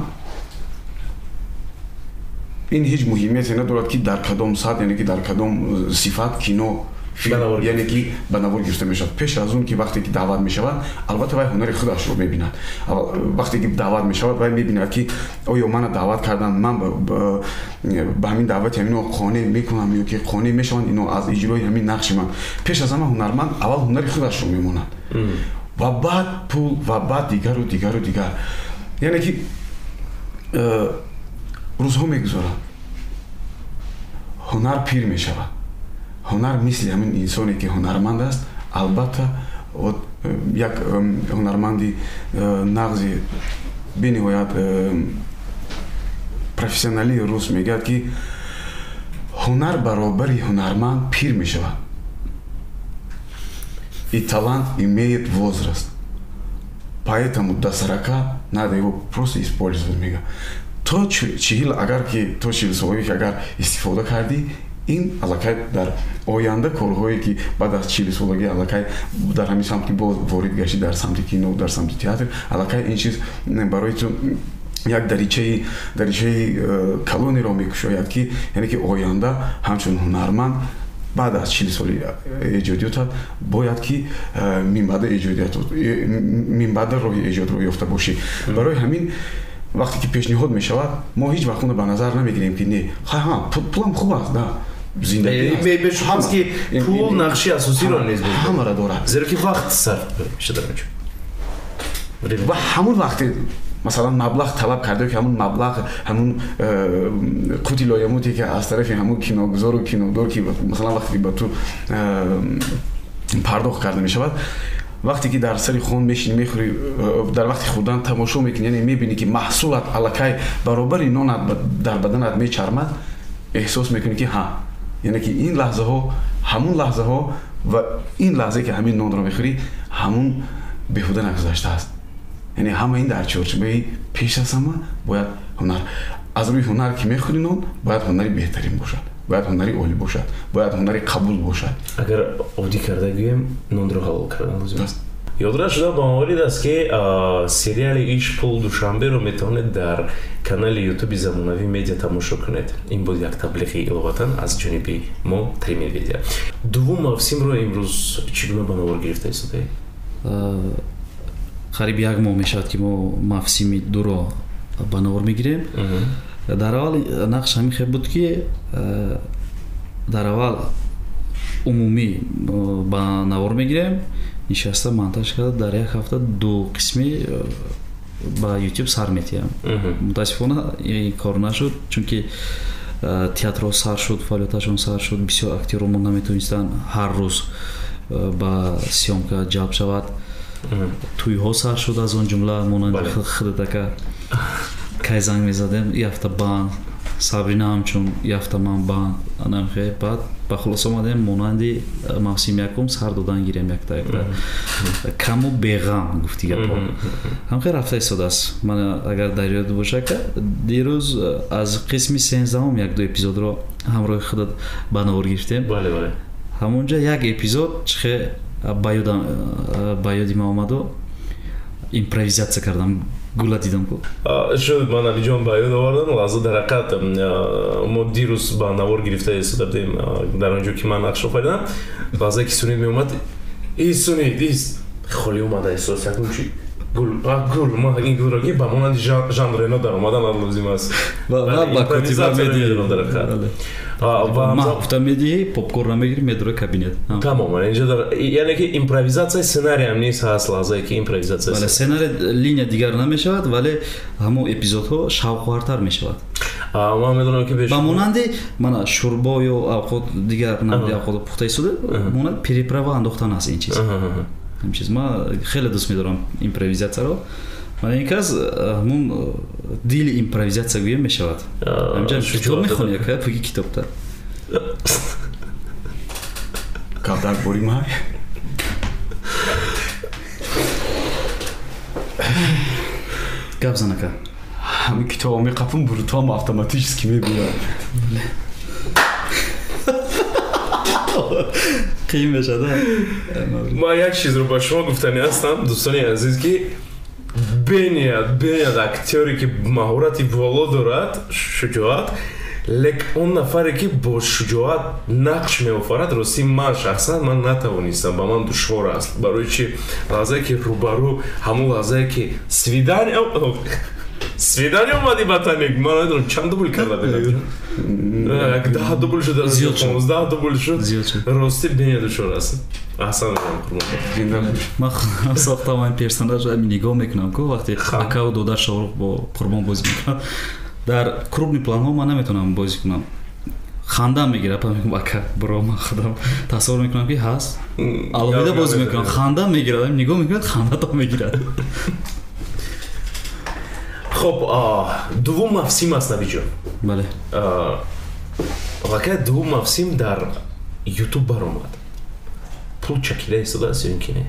ин ҳеҷ муҳимияте надорад, ки дар кадом сатҳ, яъне ки дар кадом сифат кино, яъне ки ба навор гирифта мешавад. Пеш аз он ки вақте ки даъват мешавад, албатта вай ҳунари худашро мебинад. Вақте ки даъват мешавад, вай мебинад, ки оё мана даъват карданд, ман ба ҳамин даъвати ҳамино қонеъ мекунам ё ки қонеъ мешаванд ино аз иҷрои ҳамин нақши ман. Пеш аз ҳама ҳунарманд аввал ҳунари худашро мемонад ва баъд пул ва баъд дигару дигару дигар. Яъне ки рӯзҳо мегузаранд, ҳунар пир мешавад. Ҳунар мисли ҳамин инсоне, ки ҳунарманд аст. Албатта, як ҳунарманди нағзи бениҳоят профессионалии рус мегӯяд, ки ҳунар баробари ҳунарманд пир мешавад: «И талант имеет возраст, поэтому до 40 надо его просто использовать», мегӯяд. То 40, агар ки то 40-солагӣ ки агар истифода кардӣ, ин аллакай дар оянда корҳое, ки баъд аз 40-солагӣ аллакай дар ҳамин самт ки боз ворид гаштӣ, дар самти кино, дар самти театр, аллакай ин чиз барои ту як даричаи калонеро мекушояд, ки яъне ки оянда ҳамчун ҳунарманд баъд аз 40 соли эҷодиётат бояд ки минбаъда эҷодият, минбаъда роҳи эҷодро ёфта бошӣ. Барои ҳамин вақте ки пешниҳод мешавад, мо ҳеҷ вақт онро ба назар намегирем, ки не, ҳа, пулам хуб аст, да. Зиндагӣ ки пул нақши асосиро низ ҳамаро дорад. Зеро ки вақт сарф мешавад дар ва ҳамон вақте Масалан, маблағ талаб карда, ки ҳамун маблағ, ҳамун қути лоямуте, ки аз тарафи ҳамун киногузору кинодор, ки масалан вақте ки ба ту пардохт карда мешавад, вақте ки дар сари хон мешинӣ, мехӯрӣ, дар вақти хӯрдан тамошо мекунӣ, яъне мебинӣ, ки маҳсулат аллакай баробари нонат дар баданат мечармад, эҳсос мекунӣ, ки ҳа, яъне ки ин лаҳзаҳо, ҳамун лаҳзаҳо ва ин лаҳзае, ки ҳамин нонро мехӯрӣ, ҳамун беҳуда нагузаштааст. Яъне ҳама ин дар чорчӯбаи пеш аз ҳама бояд ҳунар, аз рӯи ҳунар ки мехӯрӣ нон, бояд ҳунари беҳтарин бошад, бояд ҳунари олӣ бошад, бояд ҳунари қабул бошад. Агар оддӣ карда гӯем, нонро ҳалол кардан лозим аст. Ёдрас шуда ба маврид аст, ки сериали «Иш пул Душанберо» метавонед дар канали Ютуби Замонавӣ Медиа тамошо кунед. Ин буд як таблиғи иловатан аз ҷониби мо, «Три медведя». Дуввум мавсимро имрӯз чӣ гуна ба навор гирифта истодаед? Қариб як моҳ мешавад, ки мо мавсими дуро ба навор мегирем. Дар аввал нақш ҳамин хел буд, ки дар аввал умумӣ ба навор мегирем, нишаста монтаж карда, дар як ҳафта ду қисмӣ ба Ютуб сар метиҳам. Мутаассифона, ин кор нашуд, чунки театрҳо сар шуд, фаъолияташон сар шуд, бисёр актёрҳо наметавонистанд ҳар рӯз ба съёмка ҷалб шавад. Тӯйҳо сар шуд, аз он ҷумла монанди худатака, кай занг мезадем, и ҳафта банд, Сабрина ҳамчун и ҳафта ман банд, анамхе. Баъд ба хулоса омадем, монанди мавсими якум сар додан гирем, якта якта, каму беғам, гуфти гапҳо. Ҳамхе рафта истодааст. Ман, агар дар ёд боша, дирӯз аз қисми 13-ум як ду эпизодро ҳамроҳи худат ба навор гирифтем. Ҳамонҷа як эпизод чихе ба ёди ман омаду, импровизатсия кардам, гула дидам ку. Шуд, ман Абиҷон ба ёд овардам лаҳза. Дар ҳақиқат, мо дирӯз ба навор гирифта истода будем, дар он ҷо ки ман нақш офаридам. Лаҳзае ки Сунид меомад, и Сунид ис холӣ омада эҳсос якун чи гул, гул, ман ин гулро ки ба монанди Жан Рено дар омадан лозим аст. Ба котиба медиҳӣ, гуфта медиҳӣ, попкорн мегирӣ, медура кабинет. Тамоман, инҷо дар яъне ки импровизатсияи сценариям нест, ҳаст лаҳзае ки импровизатсия. Бале, сценарий линия дигар намешавад, вале ҳамон эпизодҳо шавқовартар мешавад. Ман медонам, ки ба монанди мана шӯрбо ё авқот, дигар намуди авқот пухта истода, монанд приправа андохтан аст ин чиз. Ҳамин чиз ман хеле дӯст медорам, импровизатсияро. Мана ин кас ҳамун дили импровизатсия гӯям мешавад. Ҳамҷа китоб мехонӣ, ака, пуги китобта. Гап дар бори май. Гап зан, ака. Ҳамин китобо меқапам, бурутоам автоматически мегӯяд. Қиин мешавад. Ман як чизро ба шумо гуфтанӣ ҳастам, дӯстони азиз, ки бениҳоят, бениҳоят актёре ки маҳорати боло дорад, Шуҷоат, лек он нафаре, ки бо шуҷоат нақш меофарад, ростӣ, ман шахсан ман натавонистам, ба ман душвор аст. Барои чи лаҳзае ки рӯбарӯ, ҳамон лаҳзае ки свидание, свидание омадӣ ба таник, ман намедонам чанд дубл карда будам, як 10 дубл шуд, 15 дубл шуд. Ростӣ, бениҳоят душвор аст. Аҳсан, Қурбон. Ман сохтам ин персонажро, ҳамин нигоҳ мекунам ку, вақте акаву додар Шоҳрух бо Қурбон бозӣ мекунад, дар крупный планҳо ман наметавонам бозӣ кунам, хандам мегирад. Мегӯям: «Ака, бро, ман худам тасаввур мекунам, ки ҳаст, алоҳида бозӣ мекунам, хандам мегирад». Нигоҳ мекунад, хандато мегирад. Хоб, дуввум мавсим аст, Набиҷон? Бале. Аллакай дуввум мавсим дар Ютуб баромад, пул чакида истодааст ё ин ки не?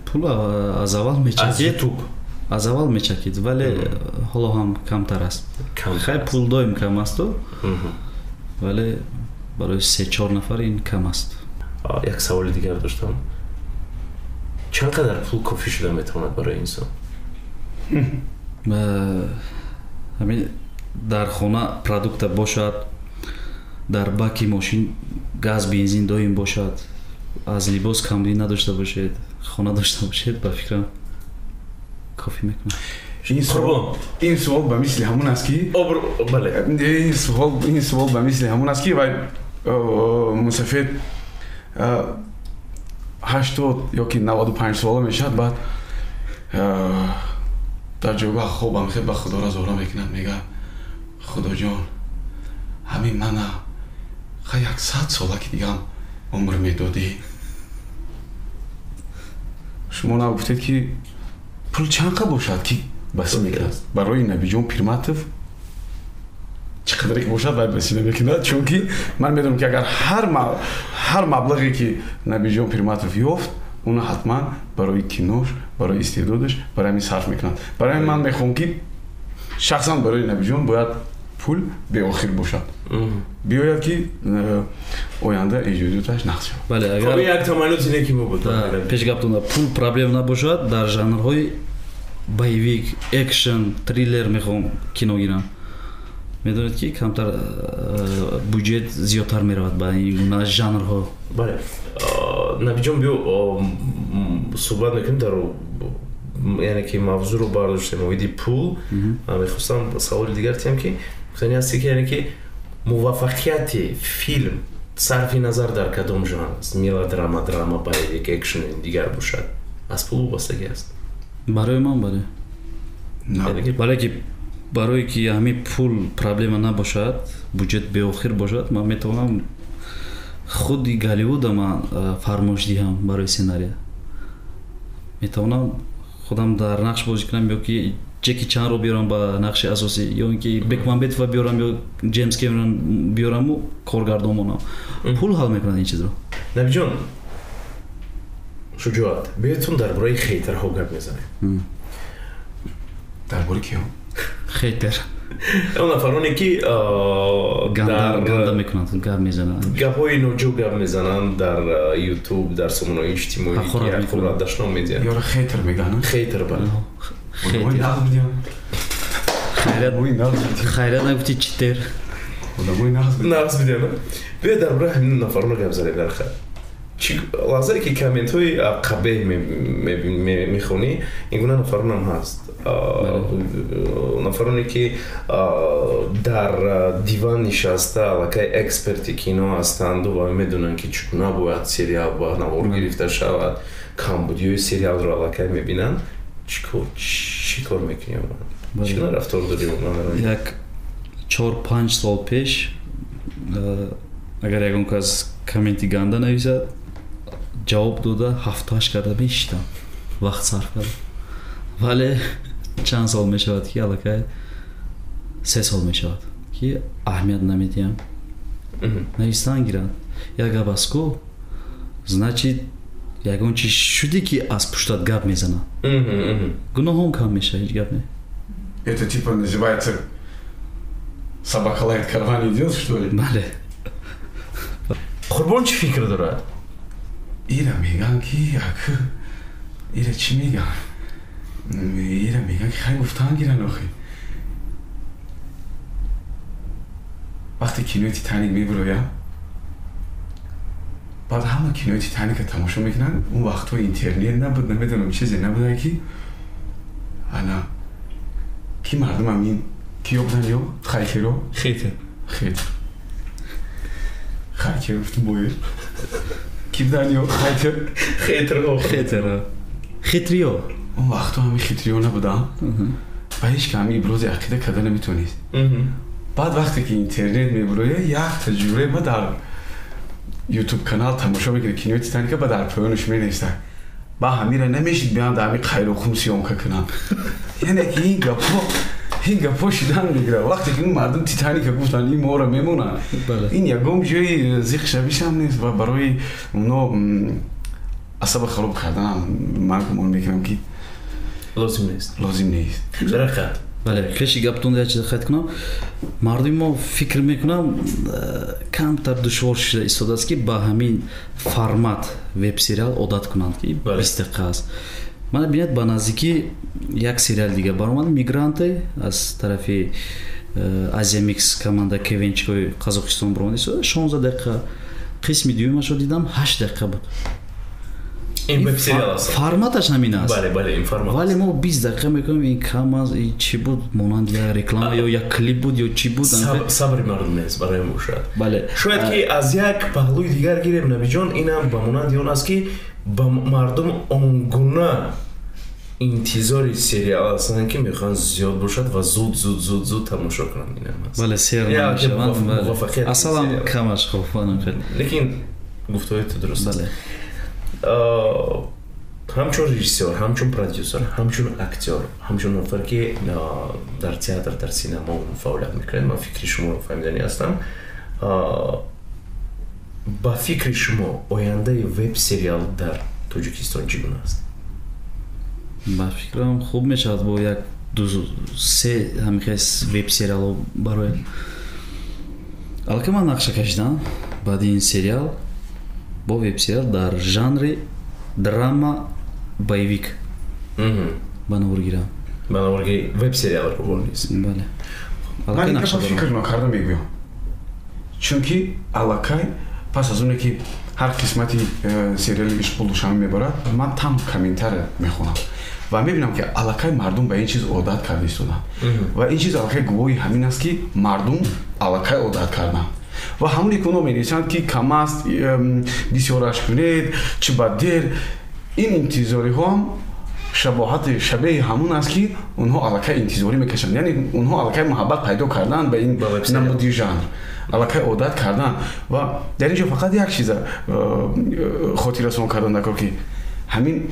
Пул аз аввал мечакид. Аз Ютуб. Аз аввал мечакид, вале ҳоло ҳам камтар аст. Хай, пул доим кам асту, вале барои се чор нафар ин кам аст. Як саволи дигар доштам: чанд қадар пул кофӣ шуда метавонад барои инсон? Ҳамин дар хона продукта бошад, дар баки мошин газ, бензин доим бошад, аз либос камбудӣ надошта бошед, хона дошта бошед, ба фикрам, кофӣ мекунад. Ин суол ба мисли ҳамун аст, ки ин суол ба мисли ҳамун аст, ки вай мусафед 80 ё ки 95 сола мешавад, баъд Дар ҷойгоҳ хобам хел ба Худоро зора мекунад, мегӯяд: Худоҷон, ҳамин мана ха 100 сола ки дигам умр медодӣ. Шумо нагуфтед, ки пул чанд қа бошад, ки басӣ мекунад? Барои Набиҷон Пирматов чӣ қадре ки бошад, вай басӣ намекунад, чунки ман медонам, ки агар ҳар маблағе ки Набиҷон Пирматов ёфт, уна ҳатман барои кинош, барои истеъдодаш, барои ҳамин сарф мекунад. Барои ҳамин ман мехоҳам, ки шахсан барои Набиҷон бояд пул беохир бошад, биёяд, ки оянда эҷодиёташ нақс шавад. Бале, агар як таманноти неки мо буд. Пеш гаптон, пул проблема набошад, дар жанрҳои боевик, экшн, триллер мехоҳам кино гирам. Медонед, ки камтар буҷет зиёдтар меравад ба ин гуна жанрҳо. Бале, Набиҷон, биё суҳбат мекунем дар, яъне ки мавзӯъро бардоштем оиди пул. Мехостам саволи дигар тиҳам, ки гуфтани ҳасте, ки яъне ки муваффақияти филм, сарфи назар дар кадом жанр аст, мелодрама, драма, боевик, экшн, дигар бошад, аз пул вобастагӣ аст? Барои ман бале. Бале, ки барое ки ҳамин пул проблема набошад, буҷет беохир бошад, ман метавонам худи Голливуда ман фармоиш диҳам барои сценария, метавонам худам дар нақш бозӣ кунам ё ки Ҷеки Чанро биёрам ба нақши асосӣ, ё ин ки Бекмамбетова биёрам, ё Ҷеймс Кэмерон биёраму коргардон монам. Пул ҳал мекунад ин чизро. Набиҷон Шуҷоат, биётун дар бораи хейтерҳо гап мезанем. Дар бораи киҳо? Хейтер. Он нафароне, ки ганда мекунанд, гап мезананд. Гапҳои ноҷо гап мезананд дар Ютуб, дар сомонаҳои иҷтимоӣ, ҳақорат, дашном медиҳанд. Ёро хейтер мегӯянд? Хейтер, бале. Хайрат, нагуфти читер. Нағз бидиҳанд. Биё дар бораи ҳамин нафарона гап занем. Дар хат лаҳзае ки комментҳои қабеҳ мехонӣ, ин гуна нафаронам ҳаст, нафароне ки дар диван нишаста аллакай эксперти кино ҳастанду ва медонанд, ки чӣ гуна бояд сериал ба навор гирифта шавад, камбудиҳои сериалро аллакай мебинанд. Чӣ кор мекунӣ, чӣ гуна рафтор дорӣ? Як 4-5 сол пеш агар ягон кас комменти ганда нависад, ҷавоб дода 7-8 карда мешитам, вақт сарф карда. Вале чанд сол мешавад, ки аллакай 3 сол мешавад, ки аҳамият намедиҳам. Навистан гиранд, як гап аст ку, значит, ягон чиз шуде, ки аз пуштат гап мезанад, гуноҳом кам мешавад, ҳеҷ гап не. Это типа называется «собака лает, караван идет», что ли? Бале. Қурбон чӣ фикр дорад? Ира мегӯянд, ки як ира чӣ мегӯянд, ира мегӯянд, ки хай, гуфтан гиранд охи. Вақте кинои «Титаник» мебурояд, баъд ҳама кинои «Титаника» тамошо мекунанд. Он вақтҳо интернет набуд, намедонам, чизе набуда, ки ана ки мардумам ин киё буданд, ё хайкеро. Хейтер. Хейтер, хайкер гуфтум, боер ки буданд, ё хайтер. Хейтерҳо. Хейтерҳо, хитриё. Он вақтҳо ҳами хитриё набуданд ва ҳеҷ ки ҳами ибрози ақида карда наметавонист. Баъд вақте ки интернет мебурояд, як таҷрибаи ма дар Ютуб канал тамошо мекунад кинои «Титаника», ба дар поёнаш менависад: ба ҳамира намешид, биям дар ҳами қайроқум съёмка кунам. Яъне ки ин гапҳо шидан мегирад. Вақте ки мардум «Титаника» гуфтанд, ин моро мемонанд, ин ягон ҷои зиқ шавишам нест ва барои оно асаба хароб карданам ман гумон мекунам, ки лозим нест. Лозим нест. Дарахат. Бале, пеши гаптон як чиз қайд кунам. Мардуми мо, фикр мекунам, камтар душвор шуда истодааст, ки ба ҳамин формат веб-сериал одат кунанд, ки 20 дақиқа аст. Мана бинед, ба наздикӣ як сериал дига баромад, «Мигранты», аз тарафи Азия Микс, команда КВНчикои Қазоқистон баромад, 16 дақиқа. Қисми дуюмашро дидам, 8 дақиқа буд. Ин веб-сериал аст. Форматаш ҳамин аст. Бале, бале, ин формат. Вале мо 20 дақиқа мекунем, ин кам аст, ин чӣ буд, монанд як реклама ё як клип буд, ё чӣ буд. Сабри мардум нест барои бошад. Бале. Шояд ки аз як паҳлӯи дигар гирем, Набиҷон, инам ба монанди он аст, ки ба мардум он гуна Интизори сериал ҳастанд, ки мехоҳанд зиёд бошад ва зуд зуд зуд зуд тамошо кунанд. Инам аст. Бале, сер намешаванд. Асалам камаш хуб. Лекин гуфтаҳои ту дуруст аст. Ҳамчун режиссёр, ҳамчун продюсер, ҳамчун актёр, ҳамчун нафар, ки дар театр, дар синемо фаъолият мекунед, ман фикри шуморо фаҳмиданӣ ҳастам. Ба фикри шумо ояндаи веб-сериал дар Тоҷикистон чӣ гуна аст? Ба фикрам, хуб мешавад бо як ду се ҳамихел веб-сериалҳо барои аллакай ман нақша кашидам баъди ин сериал бо веб-сериал дар жанри драма, боевик ба навор гирам. Ба навор гири веб-сериалро бониз? Бале. Ман ин гапа фикр накарда мегӯям, чунки аллакай пас аз оне ки ҳар қисмати сериали «Ишқпул Душанбе» мебарад, ман танҳо комментария мехонам ва мебинам, ки аллакай мардум ба ин чиз одат карда истоданд ва ин чиз аллакай гувоҳи ҳамин аст, ки мардум аллакай одат карданд ва ҳамоне ки оно менависанд, ки кам аст, бисёраш кунед, чӣ ба дер, ин интизориҳоам шабоҳати шабеҳи ҳамон аст, ки онҳо аллакай интизорӣ мекашанд, яъне онҳо аллакай муҳаббат пайдо карданд ба ин намуди жанр, аллакай одат карданд. Ва дар ин ҷо фақат як чиза хотиррасон кардан даркор, ки ҳамин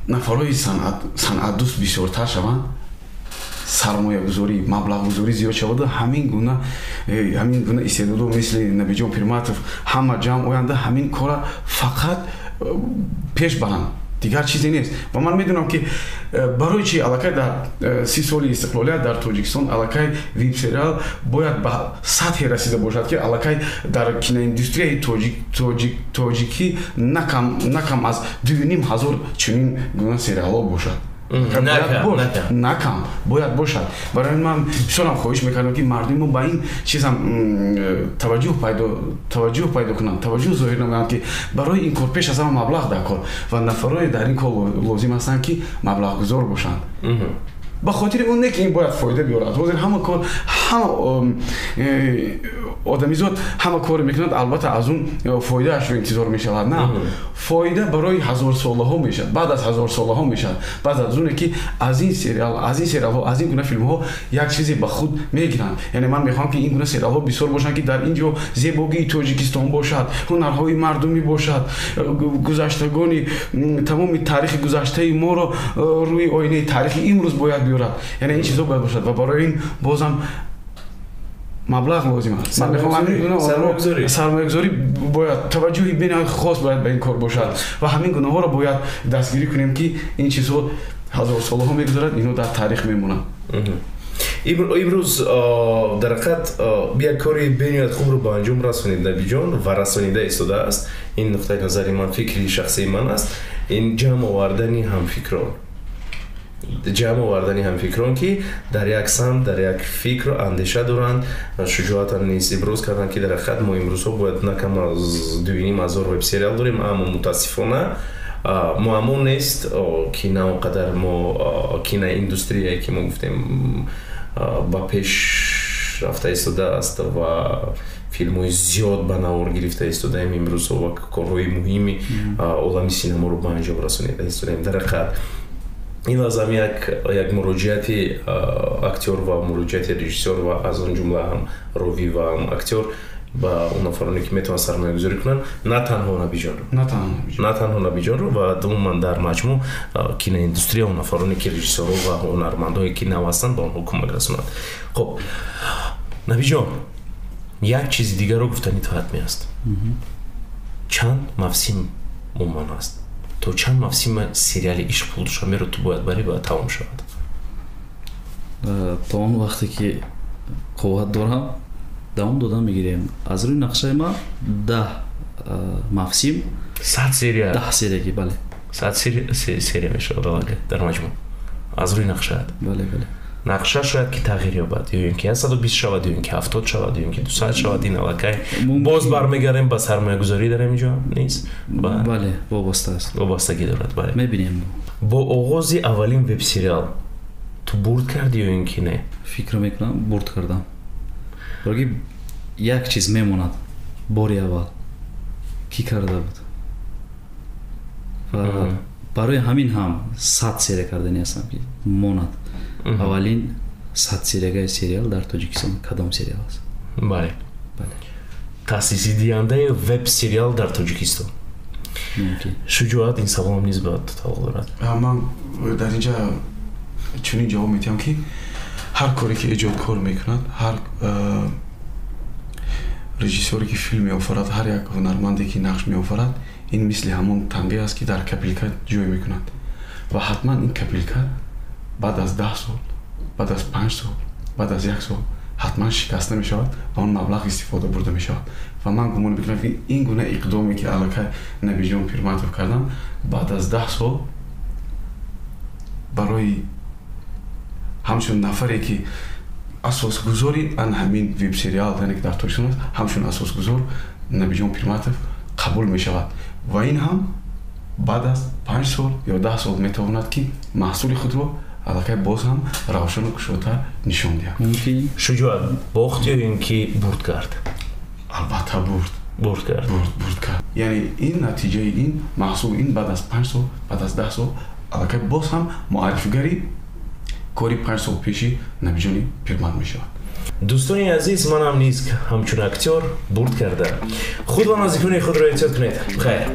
нафарҳои санъатдӯст бисёртар шаванд, сармоягузорӣ, маблағгузорӣ зиёд шаваду ҳамин гуна истеъдодо мисли Набиҷон Пирматов ҳама ҷамъ оянда, ҳамин кора фақат пеш баранд, дигар чизе нест. Ва ман медонам, ки барои чи аллакай дар 30 соли истиқлолият дар Тоҷикистон аллакай вебсериал бояд ба сатҳе расида бошад, ки аллакай дар киноиндустрияи тоҷикӣ на кам аз 2500 чунин гуна сериалҳо бошад. На кам бояд бошад. Барои ман бисёрам хоҳиш мекардам, ки мардуми мо ба ин чизам таваҷҷӯҳ пайдо кунанд, таваҷҷӯҳ зоҳир намоянд, ки барои ин кор пеш аз ҳама маблағ дар кор ва нафароне дар ин кор лозим ҳастанд, ки маблағгузор бошанд. Ба хотири он не, ки ин бояд фоида биёрад. Ҳозир ҳама кор, ҳама одамизод ҳама коре мекунад, албатта, аз он фоидаашро интизор мешавад. На, фоида барои ҳазорсолаҳо мешавад, баъд аз ҳазорсолаҳо мешавад, баъд аз оне ки аз ин сериал, аз ин сериалҳо, аз ин гуна филмҳо як чизе ба худ мегиранд. Яъне ман мехоҳам, ки ин гуна сериалҳо бисёр бошанд, ки дар ин ҷо зебогии Тоҷикистон бошад, ҳунарҳои мардумӣ бошад, гузаштагони тамоми таърихи гузаштаи моро рӯи оинаи таърихи имрӯз бояд биёрад. Яъне ин чизҳо бояд бошад ва барои ин бозам маблағ лозим аст. Ман мехоҳам сармоягузорӣ бояд, таваҷҷӯҳи бениҳоят хос бояд ба ин кор бошад ва ҳамин гунаҳоро бояд дастгирӣ кунем, ки ин чизҳо ҳазорсолаҳо мегузарад, инҳо дар таърих мемонанд. Имрӯз дар ҳақиқат як кори бениҳоят хубро ба анҷом расонид Набиҷон ва расонида истодааст. Ин нуқтаи назари ман, фикри шахсии ман аст. Ин ҷамъ овардани ҳамфикрон, ки дар як самт, дар як фикру андеша доранд. Шуҷоатан низ иброз карданд, ки дар ҳақиқат мо имрӯзҳо бояд на кам аз 2500 вебсериал дорем, аммо мутаассифона муаммо нест, ки на он қадар мо киноиндустрияе, ки мо гуфтем, ба пеш рафта истодааст ва филмҳои зиёд ба навор гирифта истодаем имрӯзҳо ва корҳои муҳими олами синаморо ба анҷом расонида истодаем. Дар ҳақиқат ин лазам як муроҷиати актёр ва муроҷиати режиссёр ва аз он ҷумла ҳам ровӣ ва ҳам актёр ба он нафароне, ки метавонанд сармоягузорӣ кунанд, на танҳо Набиҷонро, на танҳо Набиҷонро ва умуман дар маҷмӯъ киноиндустрия, он нафароне, ки режиссёрҳо ва ҳунармандҳое, ки нав ҳастанд, ба онҳо кӯмак расонанд. Хуб, Набиҷон, як чизи дигарро гуфтани ту ҳатмӣ аст. Чанд мавсим умуман аст? То чанд мавсима сериали «Ишқпул Душанберо» ту бояд барӣ ва тамом шавад? То он вақте ки қувват дорам, давом дода мегирем. Аз рӯи нақшаи ман 10 мавсим. 100 серия? 10 серияги, бале. 100 серия мешавад аллакай дар маҷмӯъ аз рӯи нақшаат? Бале. Нақша шояд ки тағйир ёбад, ё ин ки 120 шавад, ё ин ки 70 шавад, ё ин ки 200 шавад. Ин аллакай боз бармегардем ба сармоягузорӣ дар ин ҷо низ. Бале, вобаста аст. Вобастагӣ дорад, бале. Мебинем. Бо оғози аввалин вебсериал ту бурд кардӣ ё ин ки не? Фикр мекунам, бурд кардам, барои як чиз мемонад: бори аввал кӣ карда буд ва Барои ҳамин ҳам 100 серия кардани ҳастам, ки монад. Аввалин 100 сериягаи сериал дар Тоҷикистон кадом сериал аст? Бале, таъсисдиҳандаи веб сериал дар Тоҷикистон. Шуҷоат, ин саволам низ ба ту тааллуқ дорад. Ман дар инҷа чунин ҷавоб медиҳам, ки ҳар коре ки эҷодкор мекунад, ҳар режиссёре ки филм меофарад, ҳар як ҳунарманде ки нақш меофарад, ин мисли ҳамон танге аст, ки дар копилка ҷой мекунад, ва ҳатман ин копилка баъд аз 10 сол, баъд аз 5 сол, баъд аз як сол ҳатман шикаста мешавад ва он маблағ истифода бурда мешавад. Ва ман гумон мекунам, ки ин гуна иқдоме, ки аллакай Набиҷон Пирматов карданд, баъд аз 10 сол барои ҳамчун нафаре, ки асосгузори ан ҳамин вебсериал, яъне ки дар Тоҷикистон аст, ҳамчун асосгузор Набиҷон Пирматов қабул мешавад. Ва ин ҳам баъд аз 5 сол ё 10 сол метавонад, ки маҳсули худро аллакай боз ҳам равшану кушодтар нишон диҳад. Шуҷоат, бохт ё ин ки бурд кард? Албатта, бурд. Бурд кард. Бурд кард. Яъне ин натиҷаи ин маҳсул, ин баъд аз 5 сол, баъд аз 10 сол аллакай боз ҳам муаррифигари кори 5 сол пеши Набиҷони Пирмат мешавад. Дӯстони азиз, манам низ ҳамчун актёр бурд кардам. Худ ва наздикони худро эҳтиёт кунед. Хайр.